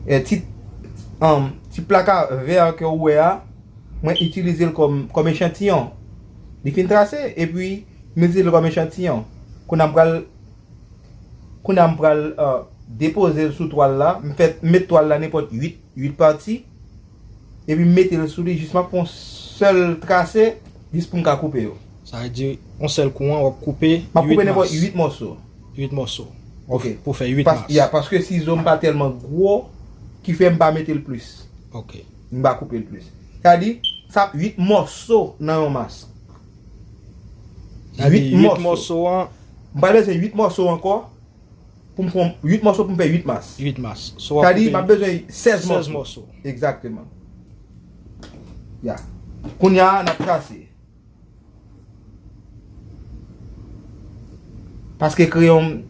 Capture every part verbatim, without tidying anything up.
E ti, um, ti plaka vè ke w wè a, mwen itilize l kòm, kòm echantiyon. Li fin trase, epi m itilize l kòm echantiyon. Kounye a m pral, kounye a m pral, uh, depoze l sou twal la. M fè, m met twal la nenpòt uit, uit pati. Epi m mete l sou li, jis m ap fè yon sèl trase, jis pou m ka koupe yo. Sa vle di, yon sèl kou an, w ap koupe M ap koupe nenpòt uit mòso. Uit mòso. Ok. Pou fè uit mas. Ya, paske sizo m pa tèlman gwo, ki fè m pa mete l plis. Ok. M pa koupe l plis. Sa di, sa uit mòso nan yon mas. Sa di, uit mòso an. M pral bezwen uit mòso ankò, pou m fè yon, uit mòso pou m fè uit mas. Uit mas. So, w ap koupe. Sa di, m ap bezwen sèz mòso. Sèz mòso. Egzakteman. Ya. Kounye a, n ap trase. Paske kreyon,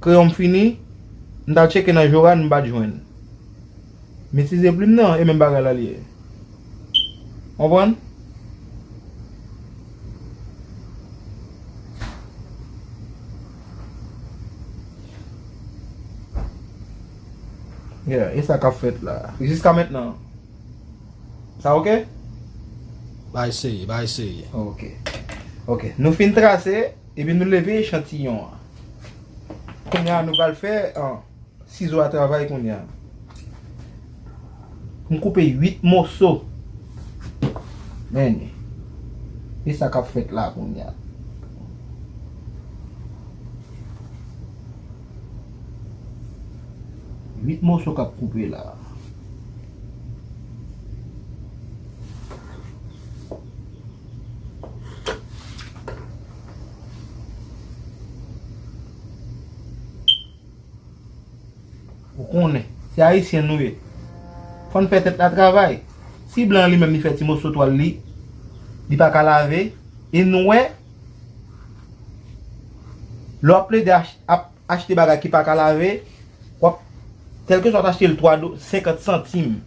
kreyon m fini, m t al tcheke nan Joran, m pa t jwenn. M itilize plim nan, e menm bagay la li ye. Konprann? Yeah, e sa k ap fèt la. Jiska mentnan. Sa ok? Bay seri, bay seri. Ok. Ok. Nou fin trase, epi nou leve echantiyon an. Kounye a, nou pral fè, an, sizo a travay kounye a. M koupe uit moso. Men, e sa k ap fèt la kounye a. Uit moso k ap koupe la. Ou konnen, se ayisyen nou ye. Fò n fè tèt la travay. Si blan an li menm li fè ti moso twal li, li pa ka lave, e nou wè, lè w ap plede ach-, ap achte bagay ki pa ka lave, w ap, kèlkeswa w t achte l twa do, senkant santim.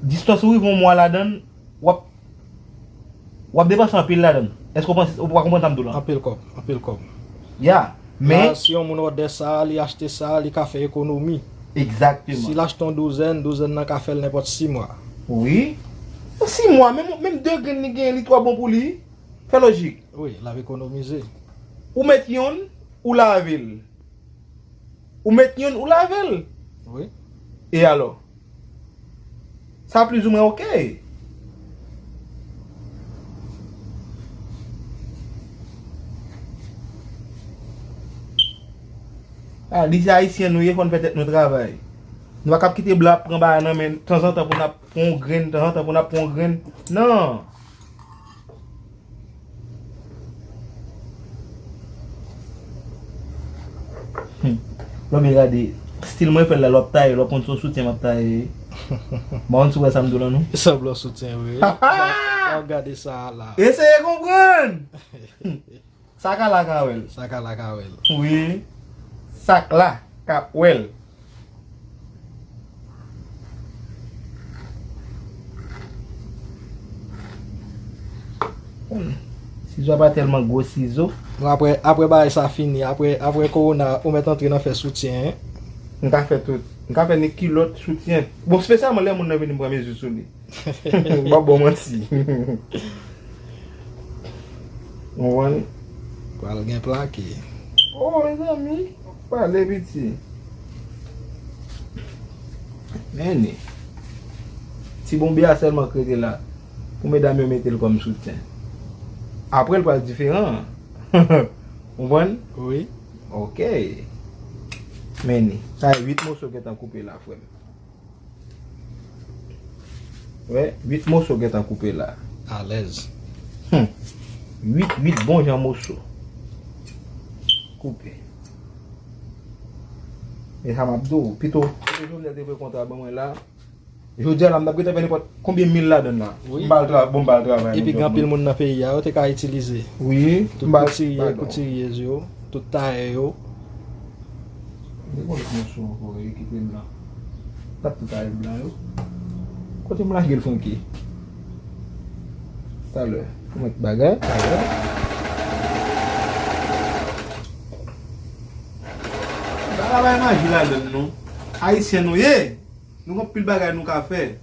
Distans ou rive yon mwa ladan l, w ap, w ap depanse anpil ladan l. Èske w panse, ou pa konprann sa m di w la? Anpil kòb, anpil kòb. Ya, men la, si yon moun òdè sa, li achte sa, li ka fè ekonomi. Egzakteman. Si l achte yon douzèn, douzèn nan ka fè l nenpòt sis mwa. Wi. Sis mwa, menm, menm de grenn li genyen, li twò bon pou li. Fè lojik. Wi, l ap ekonomize. Ou met yonn, ou lave l. Ou met yonn, ou lave l. Wi. E alò? Sa plizoumwen ok. A, li se ayisyen nou ye, fò n fè tèt nou travay. Nou pa kab kite blan ap pran bagay nan men, tanzantan pou n ap pran yon grenn, tanzantan pou n ap pran yon grenn. Non. Hmm. Lè w byen gade, stil mwen fè l la, lè w ap taye, lè w konn se yon soutyen m ap taye. M pa konn si w wè sa m di w la, non? Sanblan soutyen, wi. W ap gade sa a la. Eseye konprann! Sa k la ka wè l. Sa k la ka wè l. Wi. Sa k la ka wè l. Hmm. Sizo a pa tèlman gwo sizo. Bon, apre, apre bagay sa fini, apre, apre kowona, ou mèt antre nan fè soutyen, en? M ka fè tout. M ka fè ni kilòt, soutyen. Bon, espesyalman lè moun nan vini m pran mezi sou li. M p ap ba w manti. Ou konprann? Pral gen plake. Oh, mezanmi, pale piti. Men ni. Ti bonbe a sèlman k rete la. Pou medam yo mete l kòm soutyen. Apre l pral diferan. Ou konprann? Wi. Ok. Men ni. Sa uit moso gentan koupe la, frè m. Wè, uit moso gentan koupe la. Alèz. Hmm. Uit, uit bon jan moso. Koupe. E sa m ap di w, pito, pito Jovenel te voye kontra ban mwen la. Jodi a la, m t ap gentan fè nenpòt konbyen mil ladan l la. Wi. M ba l tra-, bon, m ba l travay. Epi gen anpil moun nan peyi a, yo te ka itilize. Wi, tout m ba l, koutiriye, koutiryez yo, tout tayè yo. Li gon lòt moso ankò, e kite m la. Tap tout tayè blan yo. Kote m lage l, Francky? Talè. Pou mèt bagay, talè. Bagay bay maji ladan l, non. Ayisyen nou ye. Nou gen anpil bagay nou ka fè.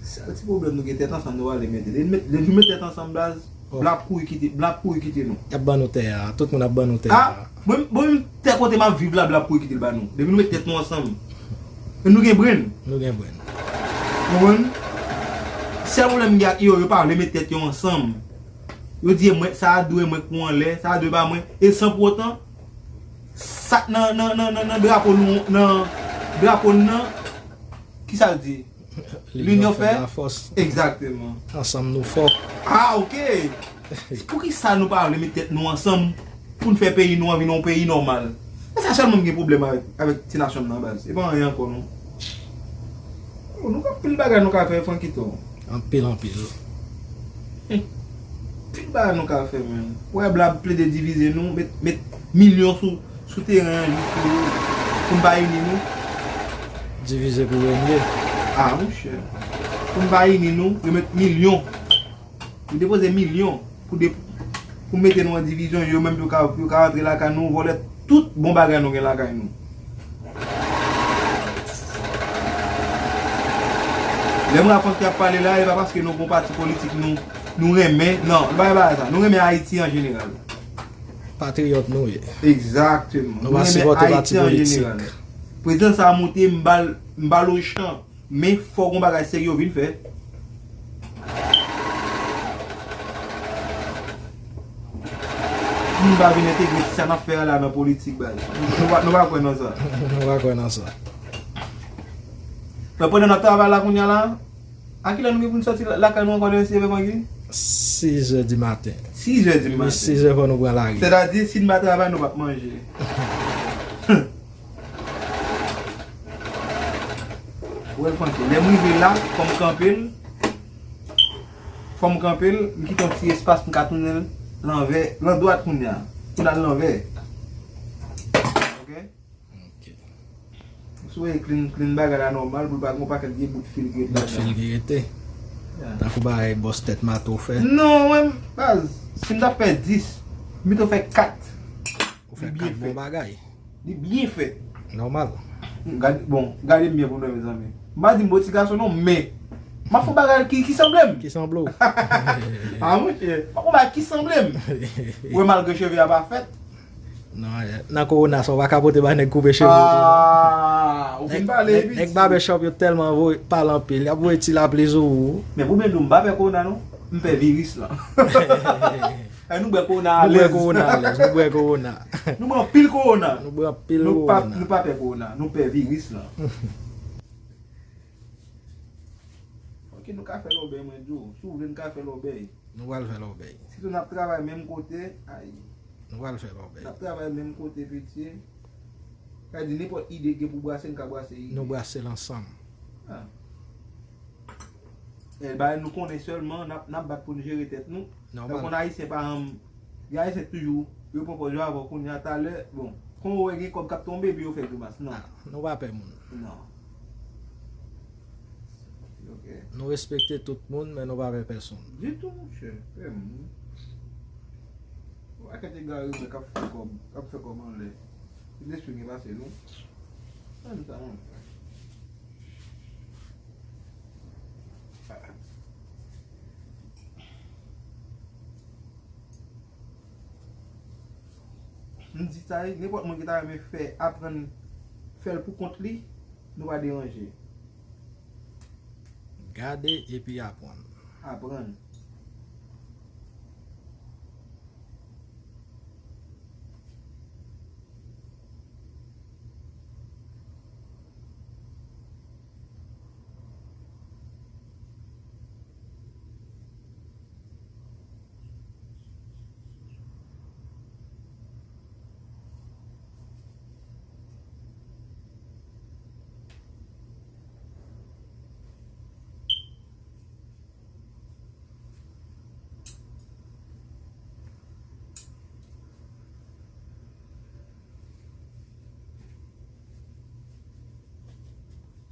Sèl ti pwoblèm nou gen, tèt ansanm nou ale mete. Lè nou met, lè nou met tèt ansanm, baz, blan ap kouri kite, blan ap kouri kite nou. Y ap ban nou tè a. Tout moun ap ban nou tè a. Ah, mwen, mwen menm, tè kote m ap viv la, blan ap kouri kite l ba nou. Depi nou met tèt nou ansanm. E nou gen brenn. Nou gen brenn. Konprann? Sèl pwoblèm m gen ak yo, yo pa vle met tèt yo ansanm. Yo di e mwen, sa a dwe mwen k pou anlè, sa a dwe ba mwen. E san pou otan, sa k nan, nan, nan, nan, nan drapo nou, nan drapo n nan, ki sa l di? L'union fait la force. Egzakteman. Ansanm nou fò. Ah, ok. Poukisa nou pa vle met tèt nou ansanm pou n fè peyi nou an vin yon peyi nòmal? Se sa sèlman m gen pwoblèm avèk, avèk ti nasyon m nan, baz. E pa anyen ankò, non. Oh, nou gen anpil bagay nou ka fè, Frankito. Anpil, anpil. Anpil bagay nou ka fè, menm. Wè, blan ap plede divize nou, met, met milyon sou, sou teren an jis pou, pou n pa ini nou. Divize pou renye. Ah, monchè. Pou n pa ini nou, yo met milyon. Yo depoze milyon pou de, pou mete nou an divizyon, yo menm yo ka, yo ka rantre lakay nou, vòlè tout bon bagay nou gen lakay nou. Lè m wè Frank ap pale la, e pa paske nou gon pati politik nou, nou renmen, non, nou pa gen bagay sa. Nou renmen Ayiti an jeneral. Patriyòt nou ye. Egzakteman. Nou pa sipòte pati politik. Prezidan sa a monte, m ba l, m ba l ochan. Men fò gon bagay serye yo vin fè. Moun pa vin entegre ti sa n ap fè a la nan politik, baz. Nou pa, nou pa kwè nan sa. Nou pa kwè nan sa. Men pandan n ap travay la kounye a la, a kilè nou gen pou n sòti la- lakay nou ankò demen, si Dye vle, Francky? Sizè di maten. Sizè di maten. Sizè fò nou pran lari. Sètadi, si n pa travay, nou p ap manje. Ou wè l, Francky, lè m rive la, fò m kanpe l. Fò m kanpe l, m kite yon ti espas pou m ka tounen l lanvè, landwat kounye a. Pou l al lanvè. Ok? Ok. Si w wè clean, clean bagay la nòmal, pou l pa gen yon pakèt vye bout fil ki rete ladan. Bout fil ki rete. Yeah. Tankou bagay bòs tèt mato fè. Non, mwen, baz, si m t ap fè dis, m pito fè kat. Ou fè kat bon bagay. Li byen fèt. Nòmal. Gad, bon, gade m byen pou m wè, mezanmi. M pa di m bon ti gason non, men m ap fè yon bagay ki, ki sanble m. Ki sanble w. Ah, monchè, m ap fè yon bagay ki sanble m. Ou wè, malgre cheve a pa fèt. Non, eh, nan kowona sa, w pa ka pote ba nèg koupe cheve w tou, non. Ah, ou fin pale, nèg, nèg barbechop yo tèlman voye, pale anpil, y ap voye ti lapli sou ou. Men pwoblèm nou, m pa pè kowona non, m pè viris lan. Eh, nou bwè kowona alèz. Nou bwè kowona alèz, nou bwè kowona. Nou bwè anpil kowona. Nou bwè anpil kowona. Nou pa, nou pa pè kowona, nou pè viris lan. Ok, nou ka fè lòbèy, mwen di w. Si w vle, n ka fè lòbèy. Nou pral fè lòbèy. Sitou n ap travay menm kote, ay. Nou pral fè lòbèy. N ap travay menm kote, piti. Sa vle di, nenpòt ide gen pou brase, n ka brase ide. Nou brase l ansanm. Ah. E, bagay nou konnen sèlman, n ap, n ap bat pou n jere tèt nou. Nòmal. Fè konn Ayisyen pa janm, gen Ayisyen ki toujou, yo pran pòz yo avè w kounye a, talè, bon, kon yo wè gen kòb k ap tonbe, epi yo fè grimas. Non. Ah, nou pa pè moun. Non. Ok. Nou respekte tout moun, men nou pa pè pèsonn. Ditou, monchè. Pè moun. Ou pa kèt egare, men k ap fè kòb, k ap fè kòb anlè. Tout lespri gen pase nou. Sa nou ta anlè. M di sa, nenpòt moun ki ta renmen fè, aprann fè l pou kont li, nou pa deranje. Gade epi aprann. Aprann.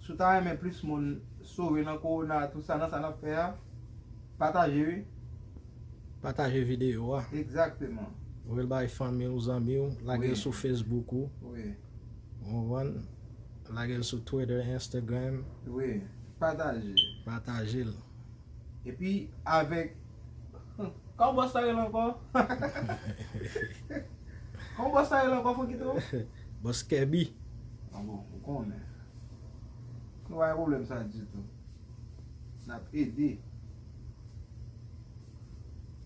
Si w ta renmen plis moun sove nan kowona, tout sa, nan sa n ap fè a, pataje, wi. Pataje videyo a. Egzakteman. Voye l bay fanmi w, zanmi w, lage l sou Facebook ou. Wi. Ou konprann? Lage l sou Twitter, Instagram. Wi, pataje. Pataje l. Epi avèk. Kòman bòs la rele ankò? Kòman bòs la rele ankò, Fonkito? Bòs Kèbi. Ah bon, ou konnen. Nou pa gen pwoblèm sa ditou. N ap ede.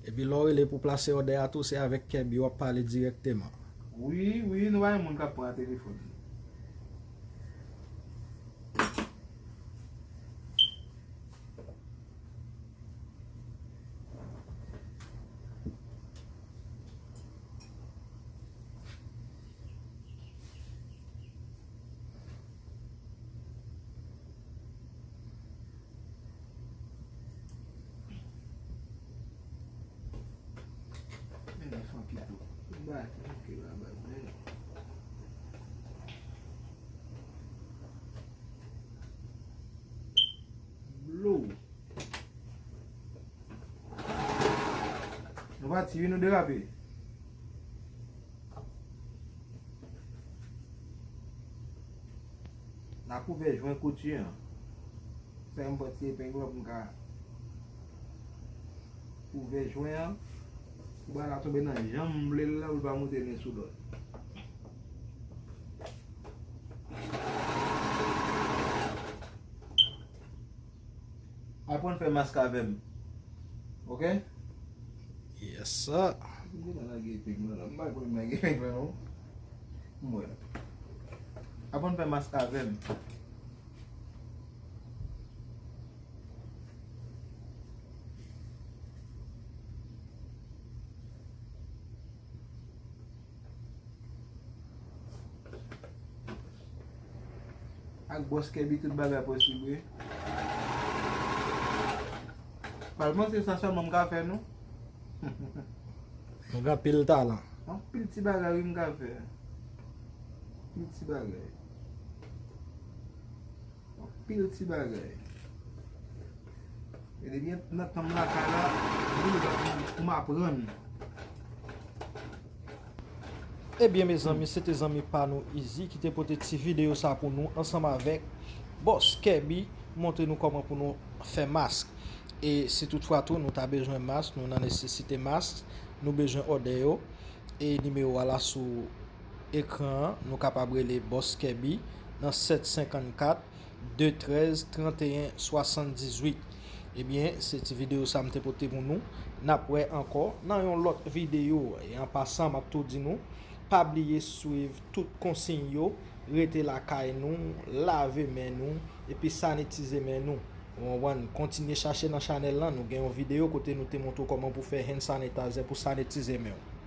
Epi lè w rele pou plase òdè a tou, se avèk Kèbi w ap pale dirèkteman. Wi, wi, nou pa gen moun k ap pran telefòn. Blow. Nou pati wi, nou derape. N a kouvè jwen kouti an. Fè m pran ti epeng la pou m ka kouvè jwen an. Pou bagay la tonbe nan jan m vle l la, pou l pa moute nen sou lòt. Aprann fè mask avè m. Oke? Yes sir. M gentan lage epeng lan la. M pa kwè m lage epeng lan non. M wè. Aprann fè mask avè m. Ak bòs Kèbi tout bagay posib wi. Pa l panse sa sèlman m ka fè non. Nou gen anpil talan. Anpil ti bagay wi m ka fè. Anpil ti bagay. Anpil ti bagay. E depi nan tan m lakay la, m vin pou m aprann. Ebyen mezanmi, se te zanmi pa nou Easy ki te pote ti videyo sa pou nou ansanm avèk Bòs Kèbi, montre nou kòman pou nou fè mask. E si toutfwa tou nou ta bezwen mask, nou nan nesesite mask, nou bezwen òdè yo. E nimewo a la sou ekran an, nou kapab rele Bòs Kèbi nan sèt senkannkat de trèz tranteyen swasanndizuit. Ebyen, se ti videyo sa m te pote pou nou. N ap wè ankò nan yon lòt videyo. E an pasan, m ap tou di nou, pa bliye swiv tout konsiy yo, rete lakay nou, lave men nou, epi sanitize men nou. Ou konprann? Kontinye chache nan chanèl lan, nou gen yon videyo kote nou te montre w kòman pou fè hand sanitizer pou sanitize men w.